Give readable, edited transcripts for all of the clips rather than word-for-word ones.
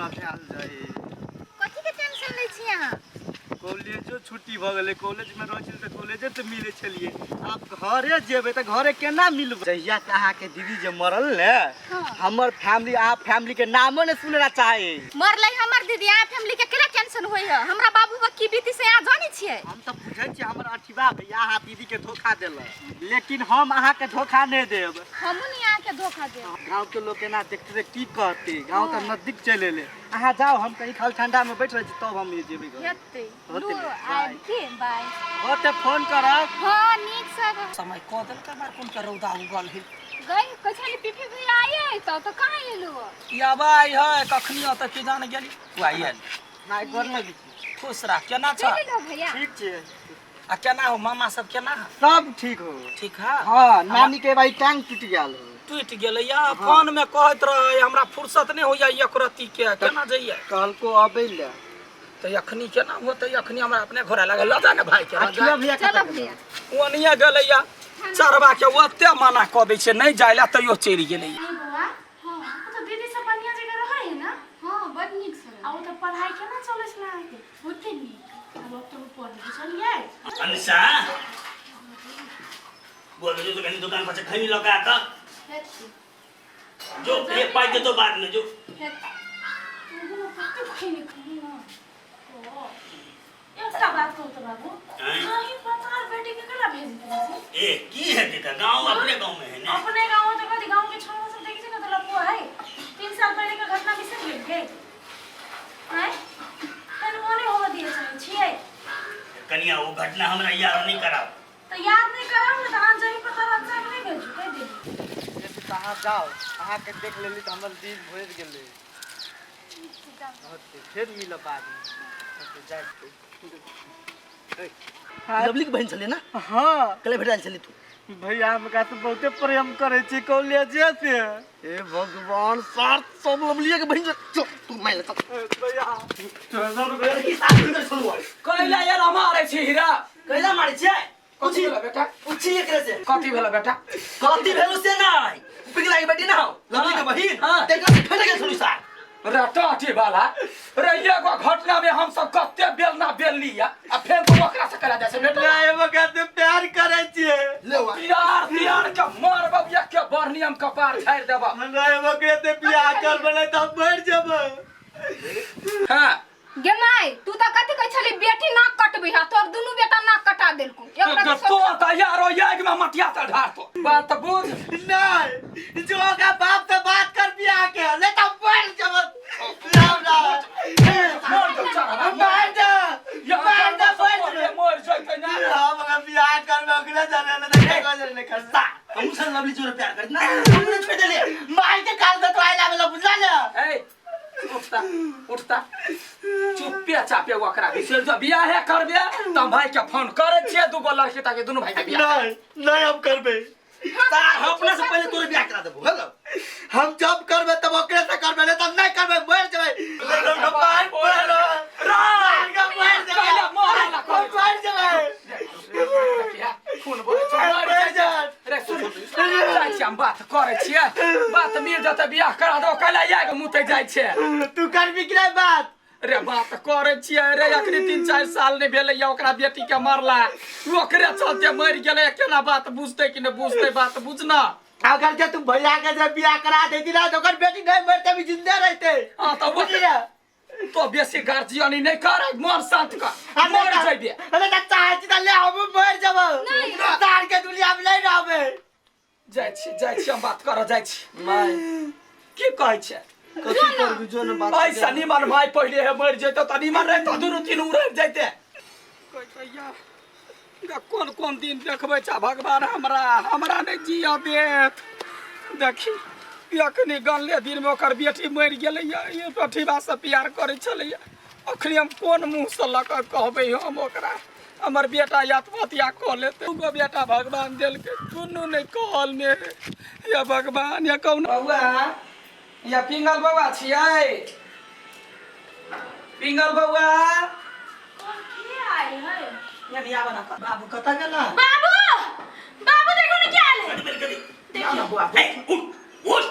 पढ़ायल जाइ। कथी के टेंशन लै छी अहाँ? कॉलेजो छुट्टी भऽ गेलै। कॉलेजमे रहै छलियै तऽ कॉलेजे तऽ मिलै छलियै, आब घरे जेबै तऽ घरे केना मिलबै? जहिया से अहाँके दीदी जे मरल ने, हमर फैमिली अहाँ फैमिली के नामो ने सुनै ला चाहे। मरलै हमर दीदी, अहाँ फैमिली के केना टेंशन होय है? हमरा बाबू पर की बीती से अहाँ जानै छियै? हम तऽ बुझै छियै, हमर अठिबा भैया अहाँ दीदी के धोखा देलक, लेकिन हम अहाँके धोखा नहि देब। हमहूँ नहि अहाँके धोखा देब। गाँव के लोग केना देखते तऽ की कहते? गाँव तऽ नजदीक चलि एलै। अहाँ जाउ, हम कहीं खाली ठंडा में बैठ रहै छी, तब हम जेबै घर। हेतै। होतै। लू। बाय। आबि के बाय। होतै, फोन करब। हाँ, नीक से रह। समय कऽ देलकै, बार कोन के रौदा उगल है। गई कहै छली पीपी भैया आइए तऽ तऽ कहाँ एलू? याबाई है, कखनी अतऽ की जाने गेली। तू आइए। माय, गोर लगै छी। खुश रह। केना छ? चलि एलौ भैया। ठीक छै। आ केना हो मामा सब, केना है? सब ठीक हो। ठीक है। हाँ, नानी के भाई टांग टूट गेल हो। टूटि गेलै या फोन में कहैत रहे, हमरा फुर्सत नहि होइया एक रत्ती के, केना जइयै? कहलको अबै ले। तऽ अखनी केना होतै? अखनी हमरा अपने घोड़ा लागल, लऽ जा ने भाई के। अठिया भैया चलो कतऽ गेल? भैया। ओनिये गेलै या चरबा के, ओते मना कऽ दै छै नहि जाय लए, तैयो चलि गेलै। नहीं बौआ, हाँ, ओ तऽ दीदी सब बढ़िया जगह रहै है ना? हाँ, बड नीक से। आ ओ तऽ पढ़ाई केना चलै छलै अहाँके? बहुते नीक। आब तो पढ़ बुझलियै। अनिशा बोल जो तो कहीं दुकान पर से खैनी लगा आता जो एक पाई दे तो बाद में जो। कते खैनी खैनी ना। ओ, एकटा बात कहू तऽ बाबू, आँय? कहीं पतार बेटी के केना भेज देने छी? ए की है बेटा, गांव अपने गांव में है ना। अपने गाँव में तो कथी, गाँव के छोरा सब देखै छै ने तऽ लफुआ है। 3 साल पहिले के घटना बिसरि गेलियै? आँय, तनी मोने होबऽ दिअ चाहै छियै। कनिया, वो घटना हमरा याद नहीं कराओ। तऽ याद नहि कराउ ने तऽ अहाँ जही पता अच्छा के नहि भेजू, कहि देली। जैसे तऽ अहाँ जाउ, अहाँके देख लेली तऽ हमर दिल भरि गेलै। होतै, फेर मिलब बादमे। होतै, जाइ छी। लवली के बहन छलै ना? हाँ। कले भेटायल छलै तू? भैया, हम एकरा से बहुते प्रेम करै छी कॉलेजे से। हे भगवान, सार सब लवली के बहन छल। चल तू माइन ले, चल। भैया। की साथ में छलु? कैला यार मारै छी हीरा? कैला मारै छियै? कथी भेलै बेटा? पूछी एकरे से। कथी भेलै बेटा? कथी भेलु से नै, पिघला के बेटी ना हो लवली के बहिन, हाँ। तेकरा से फेट गेल छलु सार। रे टाटी वाला रे, एगो घटना में हम सब कते बेलना बेल लिया आ फेर तो ओकरा से करा जाइ छै बेटा? नहीं, हम एकरा से प्यार करै छियै। ले वा। प्यार त्यार के मार बबिया के बर्नियम कपार झाड़ि देबा। हमरा ओकरे से बियाह करबै, नहीं तऽ हम मरि जेबै। हाँ। गे माय, तू तऽ कथी कहै छली, बेटी नाक कटबै हा, तोर दुनू बेटा नाक कटा देलकौ। एकरा तऽ तो तऽ यारो याग में मटिया तऽ ढार तो बात तऽ बुझ। नहीं, जो ओकरा बाप से बात कर बियाह के, नहीं तऽ हम मरि जेबै। राम राम। मर जो चढ़ा। मार दे, मार दे, मरि जेबै। मर जइतै ना। हम ओकरा बियाह करबै, ओकरे जाने ने तऽ केकरो जाने नहि करबै। सार हम सन लवली जोरे प्यार करत ना, हमने छोड़ देले। माय के काल से तो आइ लाबे बुझला ने। ए उठता उठता, चुप्पे चापे ओकरा बिसरि जो। बियाहे करबे तऽ भाई के फोन करै छियै, दूगो लड़की ताकि दुनू भाई के बियाह। नहीं नहीं, हम करबै। सार हम अपना से पहले तोरे बियाह करा देबो। हेलो। हम जब करबै तब ओकरे से करबै, नहीं तब नहीं करबै, मरि जेबै। मार मर मरि जेबै। कैला मरला? हम मरि जेबै। खून बहै छौ, मरि मरि जेतै। रे सुन, जाइ छियै हम, बात करै छियै, बात मिल जेतै, बियाह करा दो। कैला आगि मुतै जाइ छै? तू करबी कि नहीं बात? रे बात करै छियै रे, अखनी 3-4 साल नहि भेलै या ओकरा बेटी के मरला, ओकरे चलते मरि गेलै। केना बात बुझतै कि नहि बुझतै? बात बुझना। अगर जे तू भैया के जे बियाह करा देती ना तो ओकर बेटी नहीं मरते, अभी जिंदे रहते। हाँ, तऽ बुझली ना? तो बेसी गार्जियनी नहि कर, मन शांत कर, मर जइबे। अरे तऽ चाहै छी तऽ ले, हम मरि जेबै। सार के दुनिया में नहीं रहबै। जाइ छी, जाइ छी, हम बात करऽ जाइ छी। माय। की कहै छै? कथी करबी, जो ने बात। ऐसा निमन माय पहिले हे मरि जैतो तऽ निमन रहितो, दुनू तीनू उड़ि जैते। कहै गा कोन कोन दिन देखबै छा भगवान, हमरा हमरा नहि जियऽ देत। देखी, अखनी गनले दिनमे ओकर बेटी मरि गेलैया, ई अठीबा से प्यार करै छलैया। अखनी हम कोन मुँहसँ लऽ कऽ कहबै हम ओकरा, हमर बेटा आत्महत्या कऽ लेतै? दूगो बेटा भगवान देलकै, दुनू नहि कहल ने। या भगवान, या कौन बौआ, या पिंगल बौआ छियै? पिंगल बौआ। कोन के आयल है? या नहीं आबऽ ना। बाबू कतऽ गेला? बाबू, बाबू, देखो ने के आयल है। ए, उठ उठ।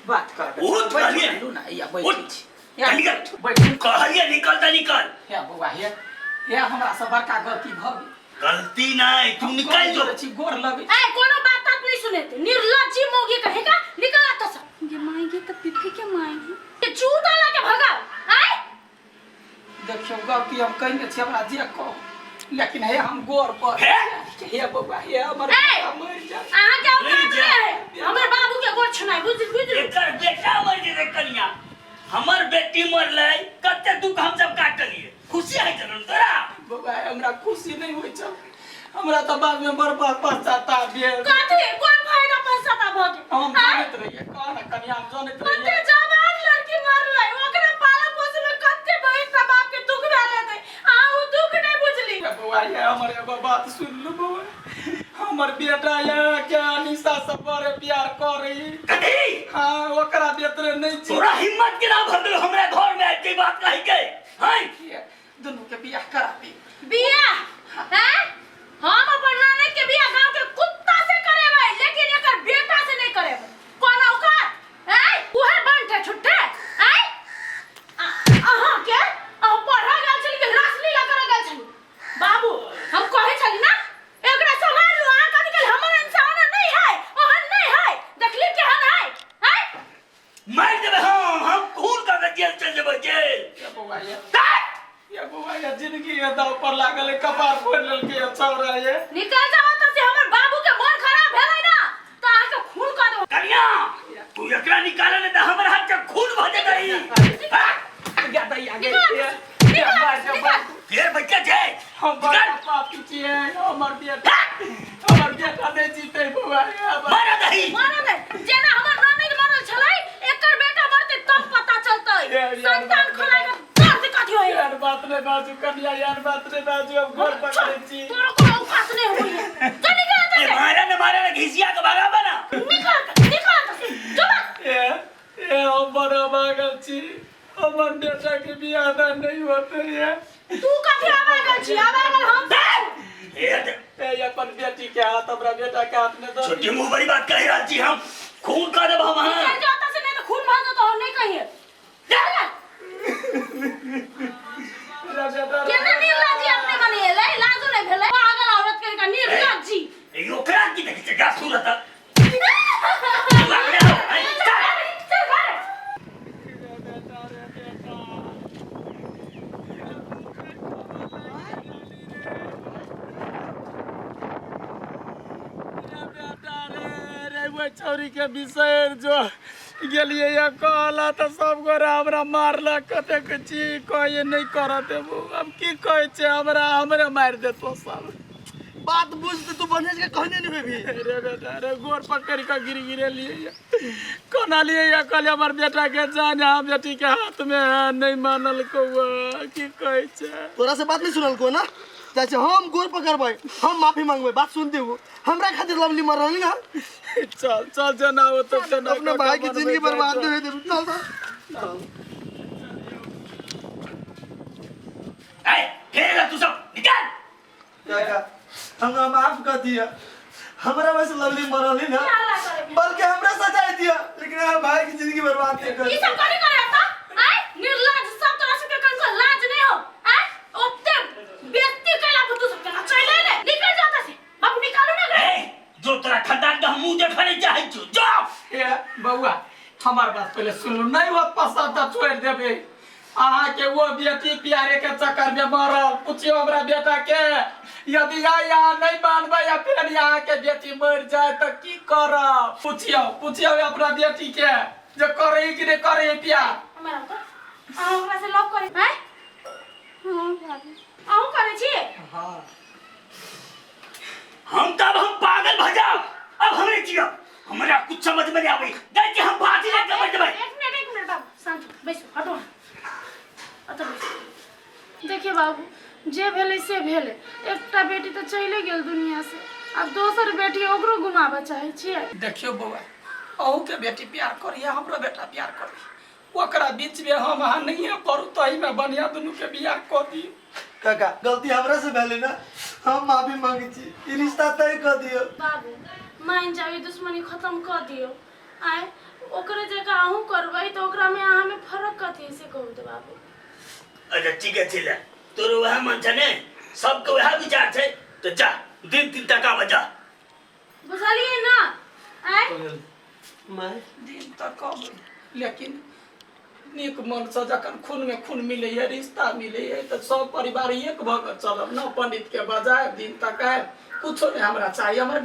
बात कर। उठ, कहलियै। ना या बैठै छी। या निकल। बैठू। कहलिए निकल तऽ निकल। हे बौआ, हे हे, हमरा से बड़का गलती भऽ गेल। गलती नहीं, तू निकल जो। छी, गोर लगै। ए, कोनो बात तात नहीं सुनेते, निर्लज्जी मौगी कहेगा, निकल आता सब। गे माई गे, त पिफी के माई। के जूता लगे भगाओ। आय देखियौ, गलती हम कहिने छी, हमरा जे कहू, लेकिन हे हम गोर पर। हे? हे बौआ, हे हमर ए! बेटा मरि जाय। अहाँ के औकात मरि जा। नहीं है हमर बाबू के गोर छुनाई, बुझ बुझ। एकर बेटा मर जेतै कनिया, हमर बेटी मरलै, कते दुख हम सब काटलिए, खुशी होइ छलन तोरा? बौआ, हमरा खुशी नहीं होइ छल, हमरा तऽ बाद में बड़ पश्चाताप भेल। कथी कोन फायदा पश्चाताप भ गेल? हम आय? जानैत रहियै, कह ने कनिया, हम जानैत कते रहियै। जवान लड़की मरलै, ओकरा पालन पोषण में कते बहिन सब बाप के दुख भेल हेतै, अहाँ ओ दुख नहीं बुझली। ये बौआ, ये हमर एगो बात सुन लू बौआ, हमर बेटा ये के अनिशा से बड़े प्यार करी। कथी? हाँ, ओकरा बेतरे नहीं छी। तोरा हिम्मत केना भऽ गेलो हमरा घर में आबि के ई बात कहि के? हैं? ये दुनू के बियाह करा दी। बियाह? हैं? हम अपन नानी के बियाह गांव के कुत्ता से करेबै, लेकिन एकर बेटा से नहीं करेबै। कोन औकात? हैं? उहे बनते छुट्टे। हैं? अहाँ के अहाँ पढ़ऽ गेल छली कि रासलीला करऽ गेल छली? बाबू, हम कहै छली ना एकरा सम्हार लू, अहाँ कथी कहली? हमर इंसान नहीं है, ओहन नहीं है, देखली केहन है। हैं? मारि देबै हम खून कऽ के जेल चलि जेबै, जेल। ये बौआ, ये ये बौआ, ये जिंदगी ये दाव पर लागल है, कपार फोड़ लेलकै ये छौड़ा ये। निकल जाओ तो से, हमर बाबू के मन खराब भेलै ना तो अहाँ के खून कऽ देबो। कनिया, तू एकरा निकाले ने तऽ हमर हाथ के खून भऽ जेतै। गे दैया गे, निकल, ये निकल, मार दे, निकल। मार। फेर बच्चा छै। हम बड़का निकल। पापी छियै, हमर बेटा नहि जीतै बौआ, ये हमर मारा दही। मरल नहि, जेना हमर ननैद मरल छलै, एकर बेटा मरतै तब पता चलतै। ये संतान खोला के दर्द कथी होय। यार बात नहीं बाजू कनिया, यार बात नहीं बाजू, हम गोर पकड़ै छी। तोरा कोनो औकात नहीं होइए, जा निकल एतऽ ए से। मारा ने, मारा ने, घिसिया के भगाबा ना। निकल, निकल एतऽ से, जो बा। ए ए, हम बड़ा भागल छी, हमर बेटा के बियाह दान नहीं होते ये। तू कथी आबै गेल छी? आबै गेल हम। ए ए, अपन बेटी के हाथ हमरा बेटा के हाथ में दऽ छोटी मुंह बड़ी बात कहि रहल छी, हम खून कऽ देब हम। निकल अहाँ जो एतऽ से, नहीं तऽ खून भऽ जेतौ, हम नहीं कहिए। चल ना। मेरा बेटा। केना निर्लज्जी अपने बनेलै, लाजो नहीं भेलै पागल औरत के का निर्लज्जी। ए ओकरा की देखै छै? जा सूरत। चल, चल घर। रे बेटा, रे बेटा। रे बेटा रे, रे ओहि छौड़ी के बिसरि जो गेलियै। ये कहला तऽ सब गोरा हमरा मारलक, कतेक छी कहिए नहि करऽ देबू। हम की कहै छै, हमरा हमरे मारि देतो सब। बात बुझ तऽ तू बढ़िया से कहने नहीं भी। रे बेटा रे, गोर पकड़ कऽ गिर गिरेलियै, कोना लिए या कहलियै हमर बेटा के जान यहाँ बेटी के हाथ में है, नहीं मानल कौआ, की कहै छै? तोरा से बात नहीं सुनल को ना, चाहे हम गोर पकड़बै, हम माफी मांगबै, बात सुनते हो? हमरा खातिर लवली मरल ना। चल चल, जना हो तो जना। अपना भाई की जिंदगी बर्बाद नहीं होई, चल चल। ए फेर तू सब निकल। काका, हमरा माफ कर दिया, हमरा वैसे लवली मरल ना, हल्ला करे? बल्कि हमरा सजाए दिया, लेकिन हमारे भाई की जिंदगी बर्बाद नहीं कर। ई सब कथी करे आता? आय निर्लज्ज सब, तोरा सबके कनको लाज नहीं हो? आय ओते बेइज्जती कैला पर तू सब केना चलि एले? निकल जा एतऽ से बाबू, निकालू ना एकरा। ए जो, तोरा खानदान के हम मुंह देखऽ नहीं चाहै छियौ, जो। ए बौआ, हमार बात पहले सुन लू, नहीं होत पसंद तऽ छोड़ि देबै। अहाँके वो बेटी प्यारे के चक्कर में मरल, पूछियो हमरा बेटा के। यदि आइ अहाँ नहीं मानबै या फेर अहाँके बेटी मरि जाय तऽ की करब? पूछियो, पूछियो अपना बेटी के जे करे कि नहीं करे प्यार। हमरा तो अहाँ ओकरा से लव करे आय? हाँ भाभी। अहूँ करै छी? हाँ। हम तब हम पागल भ जाब, अब हमरे जियब, हमरा कुछ समझ में नहीं आबै जाइ छी, हम फांसी लग के मर जेबै। एक मिनट, एक मिनट बाबू, शांत हो, बैसू, हटो अहाँ। ओतऽ बैसू। देखिए बाबू, जे भेलै से भेलै, एकटा बेटी तऽ चलि गेल दुनिया से, आब दोसर बेटी ओकरो घुमाबऽ चाहै छियै। देखियौ बौआ, अहूँके बेटी प्यार करिए, हमरो बेटा प्यार करिए, ओकरा बीच में हम अहाँ नहिए पड़ू, तहीमे बढ़िआँ दुनूके बियाह कऽ दी। काका, गलती हमरा से भेलै ना, हम माफी मांगे छी, ई रिश्ता तय कर दियो। बाबू, मान जाओ, ई दुश्मनी खत्म कऽ दियौ। आय ओकरे जकाँ अहूँ करबै तऽ ओकरामे अहाँमे फरक कथी है से कहू तऽ बाबू। अच्छा ठीक है, ले तोर वएह मन छै ने, सबके वएह विचार छै, तऽ जा दिन तीन टका बजा। बुझलियै ना? आँय माय दिन तक अबै, लेकिन नीक मनसँ जखन खूनमे खून मिलैए, रिश्ता मिलैए, तऽ सब परिवार एक भऽ कऽ चलब न। पंडितके बजायब, दिन तकायब, कुछो नहि हमरा चाही। हमर